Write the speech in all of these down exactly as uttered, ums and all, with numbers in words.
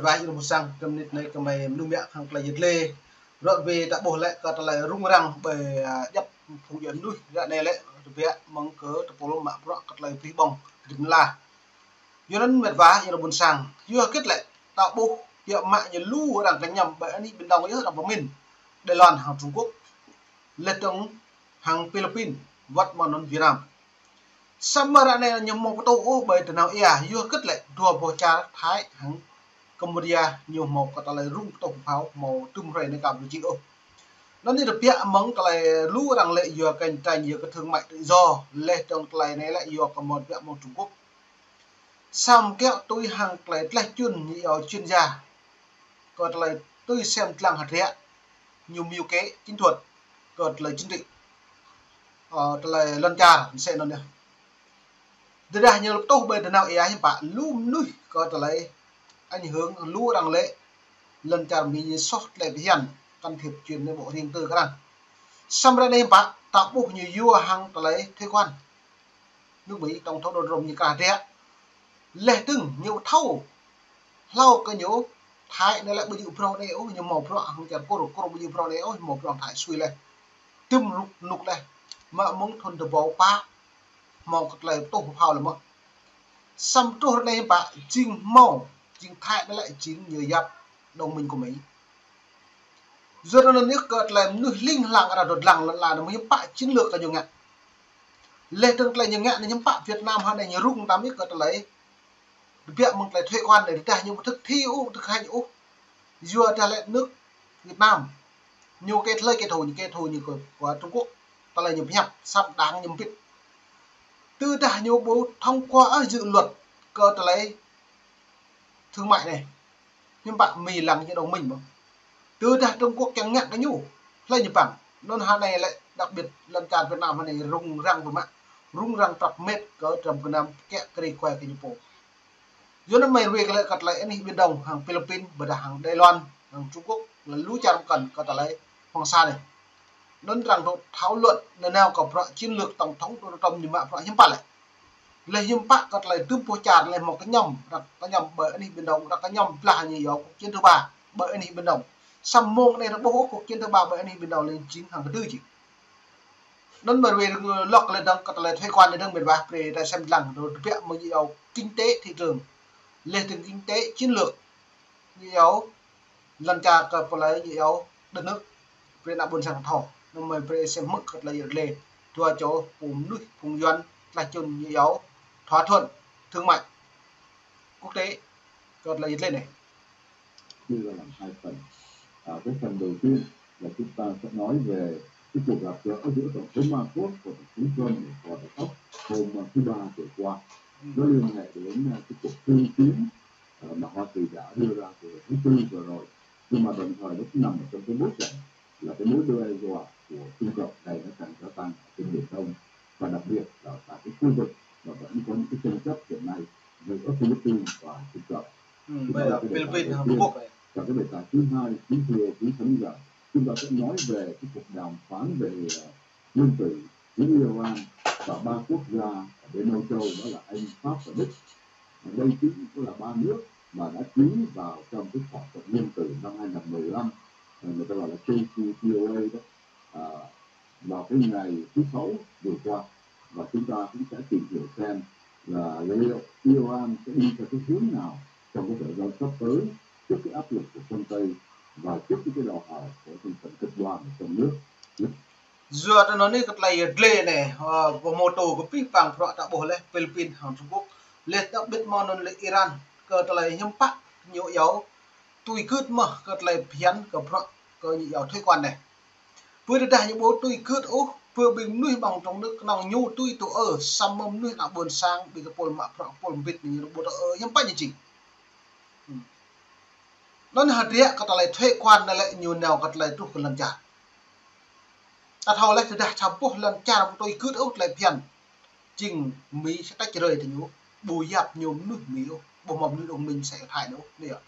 Wai, ih ƀuh sang, kơ mơnit anai kơ mơi mơnŭm mă hăng tơlơi yet lĕ. Rŏt wai ta ƀuh lĕ kơ tơlơi rŭng răng ƀơi, a, djăp phung djuai mơnuih ră anai lĕ, rơbêh mơ̆ng kơ tơpul mă bruă kơ tơlơi pih ƀong, rim la. Yua anŭn mĕt wa, ih ƀuh sang. Yua hơget lĕ, ta ƀuh, biă mă ñu lu arăng kơñăm ƀơi anih Biển Đông yơh arăng pơmĭn. Đài Loan hăng Trung Quốc. Laih dơ̆ng hăng Philippin, wơ̆t mơ̆ng anŭn Việt Nam. Samơ̆ ră anai ñu hmâo pơtô ôh ƀơi tơnao ia, yua hơget lĕ dua boh čar Thái hăng Cambodia ñu hmâo kơ tơlơi rŭng pơtô pơphao hmâo tŭm hrơi anai ka ƀu či ôh. Anŭn anai rơbêh mơ̆ng tơlơi lu arăng lĕ yua căng thẳng yua kơ thương mại tự do, laih dơ̆ng tơlơi anai lĕ yua kơ mơ̆n biă mơ̆ng Trung Quốc. Samơ̆ kiăo tui hăng tơlơi tlaih čun ñu iâu chuyên gia. Kơ tơlơi tui sem lăng hơdră. Ñu mơ̆ kơ chiến thuật. Kơ tơlơi chính trị. Ơ, tơlơi lŏn čar, mơsĕ anŭn yơh. Tơdah ñu lăp tuh ƀơi tơnao ia hiư̆m pă lu mơnuih kơ tơlơi ảnh hưởng lu arăng lĕ lŏn čar Mi ñu soh tơlơi phiăn can thiệp chuyện nội bộ riêng tư kơ arăng. Samơ̆ ră anai hiư̆m pă, ta ƀuh ñu yua hăng tơlơi thuế quan. Nước Mỹ tổng thống Donald Trump ñu kra hơdră. Laih dơ̆ng ñu thâo. Hlâo kơ ñu Thái anai lĕ ƀu djơ̆ phrâo anai ôh, ñu hmâo bruă hăng čar Kur, Kur ƀu djơ̆ phrâo anai ôh, hmâo bruă Thái sui laih. Tŭm rŭk rơnŭk laih. Mă mơ̆ng thun tơƀâo pă. Hmâo kơ tơlơi pơtô pơphao lĕ mơ̆n. Samơ̆ truh ră anai hiư̆m pă, jing hmâo, jing Thái anai lĕ jing ñu yap đồng minh của Mỹ. Yua anŭn yơh kơ tơlơi mơnuih hling hlang arăng dŏ lăng lŏn la anai mơ̆ hiư̆m pă chiến lược kơ ñu ngă. Laih dơ̆ng tơlơi ñu ngă anai hiư̆m pă Việt Nam hă anai ñu rŭng tam yơh kơ tơlơi. Rơbêh mơ̆ng tơlơi thuế quan anai tơdah ñu ƀu thực thi ôh, thực hành ôh. Yua dah lĕ nước Việt Nam. Ñu kơ tơlơi kơ thù, ñu kơ thù ñu kơ, kơ Trung Quốc. Tơlơi ñu pơhiăp, săp đang ñu pĭt. Tơdah ñu ƀu thông qua ôh dự luật kơ tơlơi thương mại anai. Hiư̆m pă Mi lăng ñu đồng minh mơ̆n. Tơdah Trung Quốc kiăng ngă kơ ñu, hlơi ñu păng. Anŭn hă anai lĕ đặc biệt lŏn čar Việt Nam hă anai rŭng răng pơmă. Rŭng răng prăp mĕt kơ Trump Việt Nam kiăo kơ ri kuai kơ ñu pô. Yua anŭn mơi rơwĕ kơ lĕ kơ tơlơi anih Biển Đông hăng Philippin, ƀôdah hăng Đài Loan, hăng Trung Quốc, lĕ lu čar mơkăn kơ tơlơi Hoàng Sa anai. Anŭn arăng dŏ thảo luận nanao kơ bruă chiến lược tổng thống Donald Trump ñu mă bruă hiư̆m pă lĕ. Laih hiư̆m pă kơ tơlơi tŭm boh čar laih hmâo kơñăm, arăng kơñăm ƀơi anih Biển Đông, arăng kơñăm blah ñu iâu cuộc chiến thứ ba ƀơi anih Biển Đông. Samơ̆ mơ̆ng anai arăng ƀuh ôh cuộc chiến thứ ba ƀơi anih Biển Đông lĕ jing hăng kơ tui jing. Anŭn mơi rơwĕ lŏk laih dơ̆ng kơ tơlơi thuế quan laih dơ̆ng mĕt wa, brơi ta sem lăng, rơbêh mơ̆ng ñu iâu kinh tế thị trường. Laih dơ̆ng kinh tế chiến lược. Ñu iâu lŏn čar kơ pơlai ñu iâu đất nước, brơi ană ƀôn sang thâo. Anŭn mơi brơi sem hmư̆ kơ tơlơi yet lĕ. Dua čô pô mơnuih phung Yuan tlaih čun ñu iâu thỏa thuận thương mại quốc tế kơ tơlơi yet lĕ anai. Chia ra làm hai phần. À, cái phần đầu tiên là chúng ta sẽ nói về cái cuộc gặp gỡ giữa Tổng thống Mã Quốc và Tổng thống Trump ở Tòa Bạch Ốc hôm thứ Ba vừa qua. Nó liên hệ đến, à, cái cuộc thư tín, à, mà Hoa Kỳ đã đưa ra từ thứ Tư vừa rồi. Nhưng mà đồng thời nó cũng nằm ở trong cái bối cảnh là cái mối đe dọa của Trung Cộng ngày nó càng gia tăng ở trên Biển Đông, và đặc biệt là tại cái khu vực mà vẫn có những cái tranh chấp hiện nay giữa Philippines và Trung Cộng. Ừ, bây giờ Philippines, Hàn Quốc. Và cái đề tài thứ hai, kính thưa quý khán giả, chúng ta sẽ nói về cái cuộc đàm phán về, ờ, nguyên tử Iran và ba quốc gia ở bên Âu Châu, đó là Anh, Pháp và Đức. Đây chính cũng là ba nước mà đã ký vào trong cái thỏa thuận nguyên tử năm hai nghìn mười lăm, ờ, người ta gọi là J C P O A đó. À, vào cái ngày thứ Sáu vừa qua, và chúng ta cũng sẽ tìm hiểu xem là liệu Iran sẽ đi theo cái hướng nào trong cái thời gian sắp tới trước cái áp lực của phương Tây và trước cái đòi hỏi của thành phần cực đoan ở trong nước. Yua anŭn anai kơ tơlơi yet lĕ anai, ơ, pơhmutu kơ pih păng bruă ta ƀuh laih Philippines hăng Trung Quốc. Laih ta ƀuh mơ̆n anŭn lĕ Iran kơ tơlơi hiư̆m pă ñu iâu tui gưt mơ̆ kơ tơlơi phiăn kơ bruă kơ ñu iâu thuế quan anai. Pơ tơdah ñu ƀu tui gưt ôh, pơ ƀing mơnuih ƀơi trong nước kơnơ̆ng ñu tui tui ôh, samơ̆ mơnuih ană ƀôn sang, ƀing tơpul mă bruă tơpul mbĭt ñu ƀu tui ôh, hiư̆m pă ñu jing. Hmm. Anŭn hơdră kơ tơlơi thuế quan anai lĕ ñu nao kơ tơlơi truh kơ lŏn čar. Ta thâo laih tơdah sa boh lŏn čar ƀu tui gưt ôh tơlơi phiăn. Jing Mi sa tĕč rơi tơ ñu, ƀu yap ñu mơnuih Mi ôh, ƀu hmâo mơnuih đồng minh sa Thái ôh, anai yơh.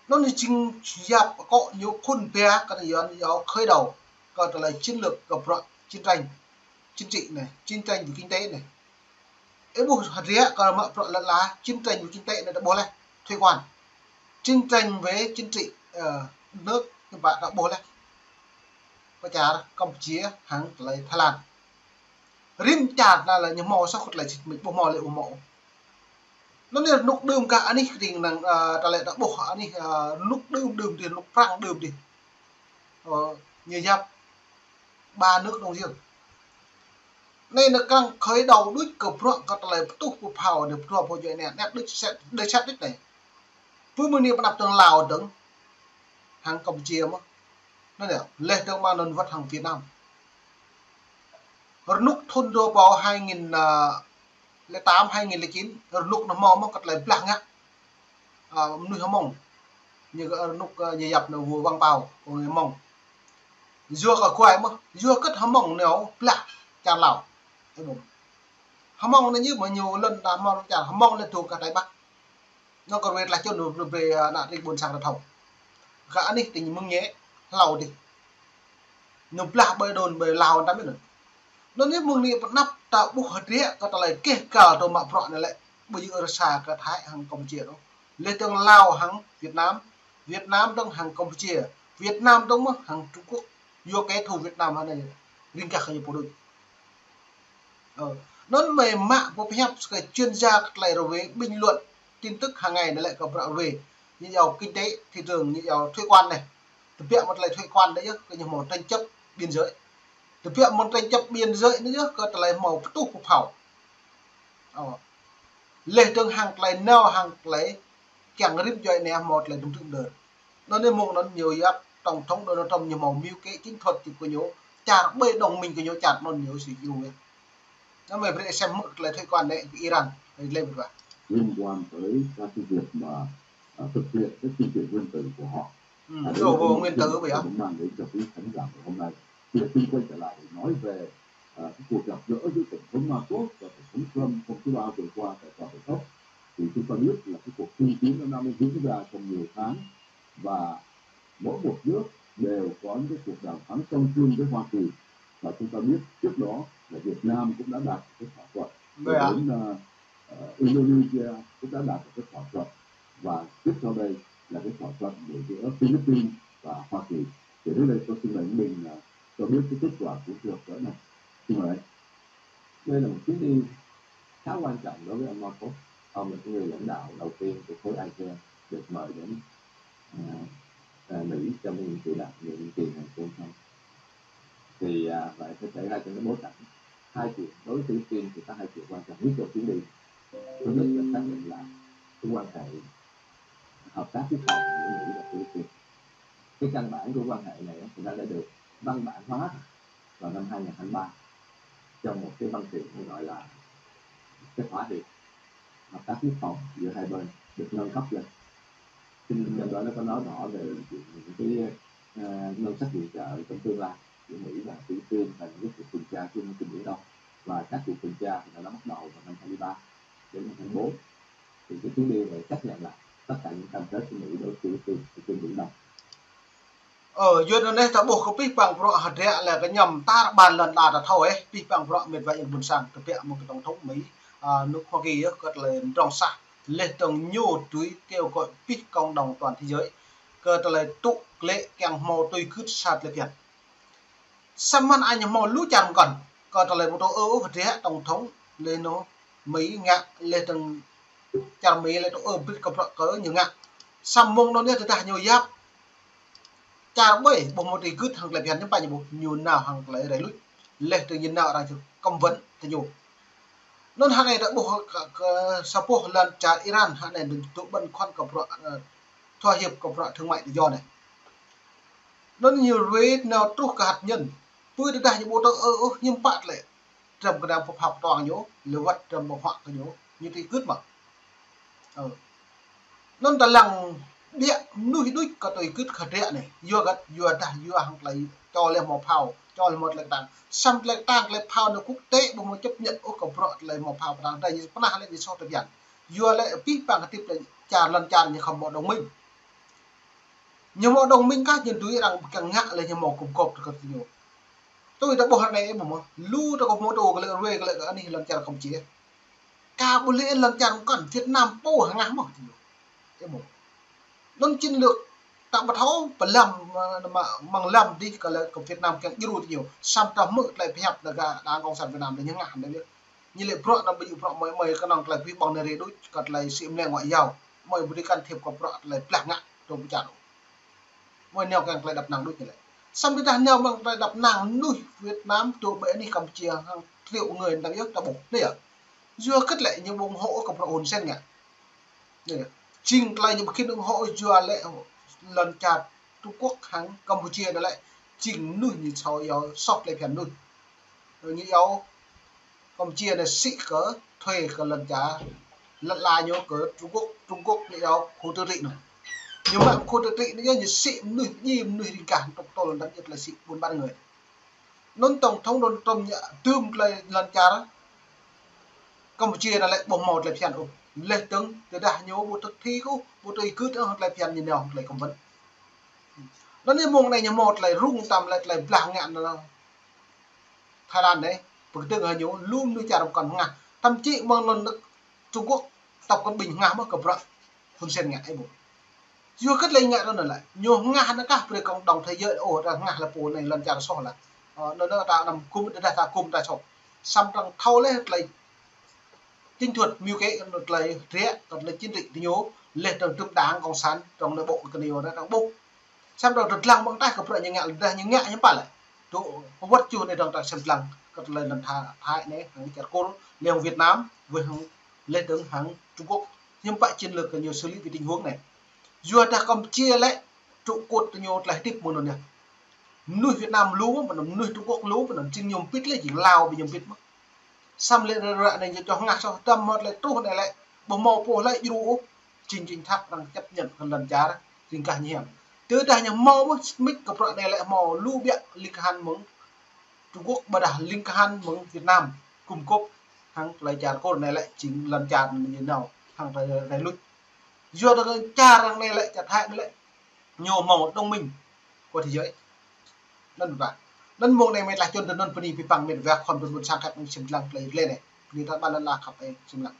Anŭn jing yap akŏ ñu khul ba kơ anai yơh, yơh khơi đầu kơ tơlơi chiến lược kơ bruă chiến tranh, chính trị anai, chiến tranh về kinh tế anai. Ih ƀuh hơdră kơ mă bruă lŏn la, chiến tranh về kinh tế anai ta ƀuh laih, thuế quan. chiến tranh về chính trị, ờ, nước, hiư̆m pă ta ƀuh laih. Pơ čar Campuchia hăng tơlơi Thái Lan. Rĭm čar anai lĕ ñu hmâo soh kơ tơlơi sĭt mĭt, ƀu hmâo lĕ ƀu hmâo. Anŭn yơh rơnŭk đưm kah anih kơđing năng, ơ, ta lĕ ta ƀuh anih, ơ, rơnŭk đưm đưm dih, rơnŭk prăng đưm dih. Ơ, ñu yap ba nước Đông Dương. Anai nao krăng khơi đầu đuč kơ bruă kơ tơlơi pơtuh pơphao anai, pơtuh pơphao djuai ania, anai đuč sĕt, đuč sĕt đuč anai. Pơ mơ̆ng anai pơ anăp tơ̆ng Lào dơ̆ng, hăng Campuchia mơ̆n. Anŭn yơh, laih dơ̆ng mơ̆ng anŭn wơ̆t hăng Việt Nam. Rơnŭk thŭn dua rơbâo hai nghìn, ơ, lẻ tám, hai nghìn lẻ chín, rơnŭk anŭn hmâo mơ̆n kơ tơlơi blah ngă, ơ, mơnuih Hmông. Ñu kơ rơnŭk, ơ, ñu yap anŭn vua Văn Pao, kơ người Hmông. Yua kơ guai mơ̆n, yua kơ Hmông anŭn blah čar Lào. Hmông anŭn ñu mơ̆ ñu lŏn ta hmâo čar Hmông anŭn tuh kơ Tây Bắc. Anŭn kơ ruai tơlơi čun anŭn brơi ană tring ƀôn sang ta thâo. Kơ anih tring mơ̆ng ñĕ hlâo dih. Anŭn blah ƀơi đôn ƀơi Lào ta mĭn anŭn. Anŭn yơh mơ̆ng anai pơ anăp ta ƀuh hơdră kơ tơlơi keh kal tơ̆ mă bruă anai lĕ. Ƀu djơ̆ rơsa kơ Thái hăng Campuchia ôh. Laih dơ̆ng Lào hăng Việt Nam, Việt Nam dơ̆ng hăng Campuchia, Việt Nam dơ̆ng mơ̆n hăng Trung Quốc. Yua kơ kẻ thù Việt Nam hơnai ring kah kơ ñu pô đôč. Ơ, anŭn mơ̆ mă pơhiăp kơ chuyên gia kơ tơlơi rơwe bình luận tin tức hàng ngày anai lĕ kơ bruă rơwe. Ñu iâu kinh tế, thị trường, ñu iâu thuế quan anai. Tơbiă mơ̆ng tơlơi thuế quan anai yơh, kơ ñu hmâo tranh chấp biên giới. Tơbiă mơ̆ng tranh chấp biên giới anai yơh, kơ tơlơi hmâo pơtuh pơphao. Ơ. Laih dơ̆ng hăng tơlơi nao hăng tơlơi kiăng rĭm djuai ania hmâo tơlơi tŭm tŭm đơr. Anŭn yơh mơ̆ng anŭn ñu yap tổng thống Donald Trump ñu hmâo mưu kế chiến thuật kơ ñu, čar ƀơi đồng minh kơ ñu čar anŭn ñu sĭ yua yơh. Anŭn mơ̆ brơi sem mơ̆ng tơlơi thuế quan anai kơ Iran, anai lĕ ƀu ƀuh. Liên quan tới các cái việc mà, à, thực hiện các chương trình nguyên tử của họ. Ơ, à, đấy là cái nội dung mà tôi muốn mang đến cho quý khán giả ngày hôm nay. Thì xin quay trở lại để nói về, à, cái cuộc gặp gỡ giữa Tổng thống Marcos và Tổng thống Trump hôm thứ Ba vừa qua tại Tòa Bạch Ốc. Thì chúng ta biết là cái cuộc thương tín nó đang diễn ra trong nhiều tháng và mỗi một nước đều có những cái cuộc đàm phán song phương với Hoa Kỳ. Và chúng ta biết trước đó là Việt Nam cũng đã đạt được cái thỏa thuận. Rồi đến, à, à, Indonesia cũng đã đạt được cái thỏa thuận. Và tiếp theo đây là cái thỏa thuận giữa Philippines và Hoa Kỳ. Thì đến đây tôi xin mời Minh, à, cho biết cái kết quả của cuộc gặp gỡ này. Xin mời. Đây là một chuyến đi khá quan trọng đối với ông Marcos. Ông là cái người lãnh đạo đầu tiên của khối ASEAN được mời đến, à, à, Mỹ trong cái nhiệm kỳ đại, nhiệm kỳ hai nghìn không trăm. Thì, à, và sẽ xảy ra trong cái bối cảnh hai chuyện, đối với Philippines thì có hai chuyện quan trọng nhất trong chuyến đi. Thứ nhất là xác định là cái quan hệ hợp tác quốc phòng giữa Mỹ và Philippines. Cái căn bản của quan hệ này á, thì nó đã được văn bản hóa vào năm hai nghìn hai mươi ba trong một cái văn kiện gọi là cái thỏa hiệp hợp tác quốc phòng giữa hai bên được nâng cấp lên. Cho nên trong đó nó có nói rõ về những cái, ờ, ngân sách viện trợ trong tương lai giữa Mỹ và Philippines và những cái cuộc tuần tra chung trên Biển Đông. Và các cuộc tuần tra thì nó đã bắt đầu vào năm hai mươi ba đến năm hai mươi bốn. Thì cái chuyến đi này xác nhận lại tất cả những cam kết của Mỹ đối với Philippines trên Biển Đông. Ơ, yua anŭn anai ta ƀuh kơ pih păng bruă hơdră lĕ kơ ñăm tar ƀan lŏn đa ta thâo ĕh, pih păng bruă mĕt wa ayŏng ƀôn sang, tơbiă mơ̆ng kơ tổng thống Mỹ, à, nước Hoa Kỳ yơh, kơ tơlơi mdrŏng sah, laih dơ̆ng ñu tui kêu gọi pih cộng đồng toàn thế giới, kơ tơlơi tŭ klĕ kiăng hmâo tui gưt sa tơlơi phiăn. Samơ̆ anai ñu hmâo lu čar mơkŏn, kơ tơlơi pơtô ơ ơ hơdră tổng thống, laih anŭn Mỹ ngă, laih dơ̆ng čar Mỹ lĕ tŭ ơ brit kơ bruă kơ ñu ngă. Samơ̆ mơ̆ng anŭn yơh tơdah ñu yap čar ƀơi, ƀu hmâo tui gưt hăng tơlơi phiăn ñu pă ñu ƀuh, ñu nao hăng tơlơi rai luč. Laih dơ̆ng ñu nao arăng ču cấm vận tơ ñu. Anŭn hơnai ta ƀuh kơ, kơ sa boh lŏn čar Iran hơnai dơ̆ng tŭ băn khoăn kơ bruă, ơ, thỏa hiệp kơ bruă thương mại tự do anai. Anŭn ñu rue nao truh kơ hăt nhân. Pơ tơdah ñu ƀu tŭ ơ ôh hiư̆m pă lĕ. Trăm kơnam pơphao pơtuang ñu, lĕ wơ̆t trăm pơhuă kơ ñu, ñu tui gưt mơ̆. Ơ. Anŭn ta lăng biă mơnuih đôč kơ tui gưt kơ hơdră anai. Yua găt, yua dah, yua hăng tơlơi čô lĕ hmâo phao, čô lĕ hmâo tơlơi kơtang. Samơ̆ tơlơi kơtang, tơlơi phao anŭn quốc tế ƀu hmâo chấp nhận ôh kơ bruă tơlơi hmâo phao pơtang. Tơlơi ñu pơnah lĕ ñu soh tơbiă. Yua lĕ pih păng hơdip lĕ čar lŏn čar ñu khŏm hmâo đồng minh. Ñu hmâo đồng minh kah ñu tui arăng kiăng ngă lĕ ñu hmâo gum gôp tơ kơ ñu. Tui ta ƀuh anai ĕh mơ̆, lu ta kơ hmâo tơ kơ lĕ rue kơ lĕ kơ anih lŏn čar Campuchia. Ka ƀu lĕ lŏn čar mơkŏn Việt Nam pô hơngah mơ̆ tơ ñu. Ĕh mơ̆. Anŭn chiến lược ta ƀu thâo pơlăm, ơ, mă-, mơ̆ng lăm dih kơ lĕ kơ Việt Nam kiăng djru tơ ñu. Samơ̆ ta hmư̆ tơlơi pơhiăp đa gah đảng Cộng sản Việt Nam đa ñu ngă hăng đa ñu. Ñu lĕ bruă anŭn ƀu djơ̆ bruă mơi, mơi kơnơ̆ng tơlơi pơhiăp ƀơ̆ng anai rai đôč kơ tơlơi sĭ mơlĕ ngoại giao. Mơi ƀu dưi can thiệp kơ bruă tơlơi blah ngă tơ pơčah đôč. Mơi nao kiăng tơlơi đăp năng đôč ñu lĕ. Samơ̆ tơdah nao mơ̆ng tơlơi đăp năng mơnuih Việt Nam tơ ƀơi anih Campuchia hăng triệu người ta yơh ta ƀuh. Anai yơh. Yua hơget lĕ ñu ƀu ủng hộ kơ bruă Hun Sen ngă. Anai yơh. Jing tơlơi ñu ƀu khĭn ủng hộ yua lĕ lŏn čar Trung Quốc hăng Campuchia anai lĕ jing mơnuih ñu sâu yua soh tơlơi phiăn mơnuih. Ñu yua Campuchia anai sĭ kơ thuê kơ lŏn čar lŏn ala ñu kơ Trung Quốc, Trung Quốc ñu yua khu tự trị anŭn. Ñu mă khu tự trị anŭn yơh ñu sĭ mơnuih, djai mơnuih ring kah tŏk tŏl anŭn yơh tơlơi sĭ buôn bán người. Anŭn tổng thống Donald Trump ñu dưm tơlơi lŏn čar Campuchia anai lĕ ƀu hmâo tơlơi phiăn ôh. Leh dơ̆ng tơdah ñu ƀu thực thi ôh, ƀu tui gưt ôh tơlơi phiăn ñu nao tơlơi cấm vận. Anŭn yơh mơ̆ng anai ñu hmâo tơlơi rŭng tăm lĕ tơlơi blah ngă anŭn. Thái Lan anai, pơkơdơ̆ng hăng ñu, lu mơnuih čar pơkŏn hơngah. Thậm chí mơ̆ng anŭn nước Trung Quốc, Tập Cận Bình hơngah mơ̆ kơ bruă Hun Sen ngă ih ƀuh. Yua hơget lĕ ngă anŭn lĕ. Ñu hơngah anŭn kah brơi cộng đồng thế giới, ôh, ta hơngah lĕ pô anai lŏn čar soh lĕ. Ơ, anŭn, anŭn ta anăm gum, tơdah ta gum ta soh. Samơ̆ arăng thâo lĕ tơlơi chiến thuật mưu kế, tơlơi hơdră, tơlơi chiến lược tơ ñu, leh dơ̆ng trùm đảng cộng sản, trong nội bộ kơ ñu anŭn arăng ƀuh. Samơ̆ arăng tơdlăng ƀơ̆ng taih kơ bruă ñu ngă, tơdah ñu ngă hiư̆m pă lĕ. Tŭ wơ̆t čuh anai dơ̆ng ta sem dlăng, kơ tơlơi lŏn Tha-, Thái anai, hăng čar Kur, leng Việt Nam, wơ̆t hăng leh dơ̆ng hăng Trung Quốc. Hiư̆m pă chiến lược kơ ñu xử lý cái tình huống anai. Yua dah Campuchia lĕ, trụ cột tơ ñu tơlơi hơdip mơ̆ng anŭn yơh. Mơnuih Việt Nam lu mơ̆n, mơnuih Trung Quốc lu mơ̆n, jing ñu pĭt lĕ, jing Lao ƀu ñu pĭt mơ̆n. Samơ̆ lĕ ră ră anai ñu čoh hơngah soh, tơdang mơ̆ tơlơi truh anai lĕ, ƀu hmâo pô hlơi djru ôh, jing chính thak arăng chấp nhận kơ lŏn čar ring kah ñu hiam. Tơdah ñu hmâo mơ̆, mĭt kơ bruă anai lĕ hmâo lu biă ling kahan mơ̆ng Trung Quốc, ƀôdah ling kahan mơ̆ng Việt Nam, gum gôp hăng tơlơi čar Kur anai lĕ, jing lŏn čar ñu nao hăng rai, rai luč. Yua dah čar arăng anai lĕ, čar Thái anai lĕ, ñu hmâo đồng minh của thế giới. Anŭn ƀă. Anŭn mơ̆ng anai mơi tơlơi čun tơ anŭn bơni pơpă mĕt wa khŏm tơ anŭn sang khăp mơ̆ng sem dlăng tơlơi lĕ anai. Bơni ta ƀă lăn la khăp ơi sem dlăng.